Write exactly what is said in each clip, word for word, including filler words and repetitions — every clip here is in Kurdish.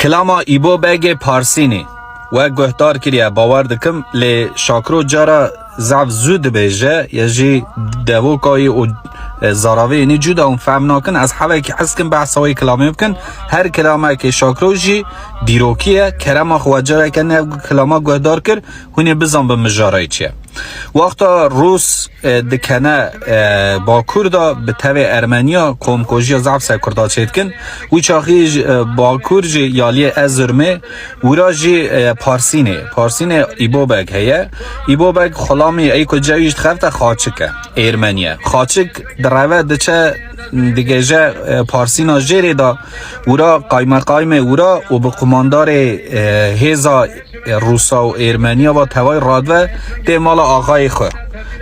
Kilama Îbo Begê Parsînî we guhdar kiriye, bawer dikim, lê Şakro cara zaf zû dibêje, ya jî devokayî û, e, zaravê înî cuda hûn fehm nakin. Ez hevekî hez kim behsa wê kilamê bikin. Her kilamekê Şakro jî dîrokî ye. Kerema xwe, we careke ne kilama guhdar kir, hûn ê bizanbin mijarayê çi ye. Wexta Rûs, e, dikene, e, Bakur de bi tevê Ermeniya komkojiya zaf ser Kurda çêdikin. Wî çaxî ji, e, Bakur jî yaliyê Ezurmê, wira jî, e, Parsînê. Parsînê Îbobeg heye. Îbobeg xulamî ey ku cewî ji dixefte Xaçik e. Êrmeniye. Xaçik direve diçe digêje, e, Parsîna jêrê de wira qaymeqaymê wira û bi qumandarê, e, hêza Rûsa û Êrmeniya va tevay radive tê mala axayê xwe.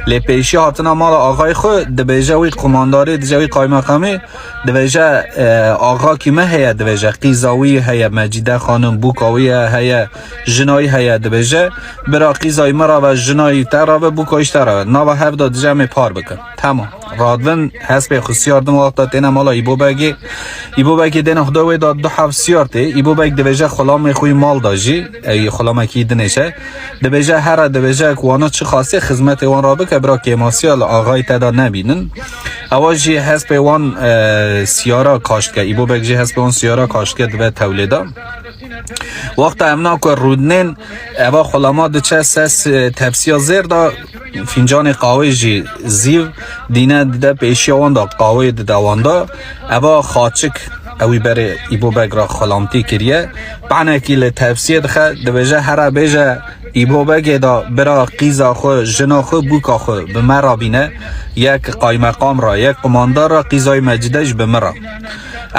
Lê pêşî hatina mala axayê xwe dibêje wî qumandarê, dije wî qaymeqamê, dibêje, e, axakî me heye, dibêje qîza wî heye, Mecîde Xanim, bûka wî ye heye, jina wî heye, dibêje bira qîza wî me rave, jina wî te rave, bûka wî ji te rave. Nava hev de dije em ê par bikin. Tamam. Radivin hespê xwe siyar din, wexta têne mala Îbobegê. Îbobegê dêne xuda wê da du hev siyar tê. Îbobeg dibêje xulamê xwe yî mal da jî. Ey xulamekî dinêşe. Dibêje here, dibêje ku wana çi xasê xizmetê wan ra bike, bira kêmasiya li axayê te da nebînin. Ewa jî hespê wan, e, siyara kaştke. Îbobeg jî hespê wan siyara kaştke dibe tewlê da. Wexta evna ku rûdinên, eva xulama diçe ses, e, tepsiya zêr da, fîncanê qawê jî zîv dîne dide pêşiya wan da, qawê dide wan da. Eva Xaçik, ewî berê Îbobeg ra xulamtî kiriye. Panekî li tepsiyê dixe, dibêje here bêje Îbobegê da bira qîza xwe, jina xwe, bûka xwe bi me ra bîne. Yek qaymeqam ra, yek qumandar ra, qîza wî Mecîde jî bi min ra.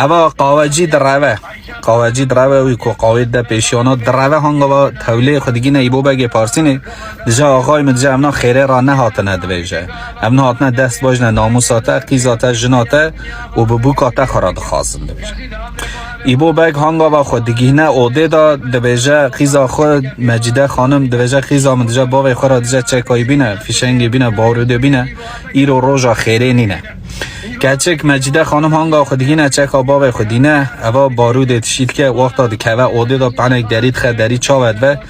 Eva qawecî direve. Qawecî direve wî ku qawê dide pêşiyana direve hangava tewlê xwe digîne Îbobegê Parsînê, dije axayê min, dije evna xêrê ra nehatine, dibêje. Evna hatine dest bajine namûsa te, qîza te, jina te û bi bûka te xwe ra dixwazin, dibêje. Îbobeg hangava xwe digihne odê da, dibêje qîza xwe, Mecîde Xanim, dibêje qîza min, dije bavê xwe ra, dije çekayî bîne, fîşengê bîne, barûdê bîne, îro roja xêrê nîne. Keçik Mecîde Xanim hanga xwe digîne çeka bavê xwe dîne, eva barûdê tişî dike, wexta dikeve odê de penek derî dixe, derî çawe dibe,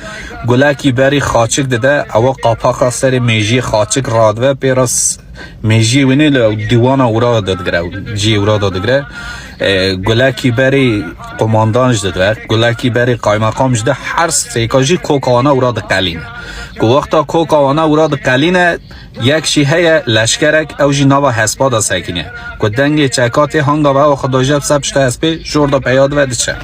gulekî berî Xaçik dide, ewa qapaxa serê mêjiyê Xaçik radibe, pê re s-, mêjiyê wînê li dîwana wira de digire, ciyê wira de digire. E, gulekî berî qomandan jî dide, gulekî berî qaymeqam jî dide, her sêka jî koka wana wira diqelîne. Ku wexta koka wana wira diqelîne, Yek jî heye leşkerek, ew jî nava hespa de sekine. Ku dengê çeka tê hanga ve ew xwe daje bi ser pişta hespê, jor de peya dive diçe.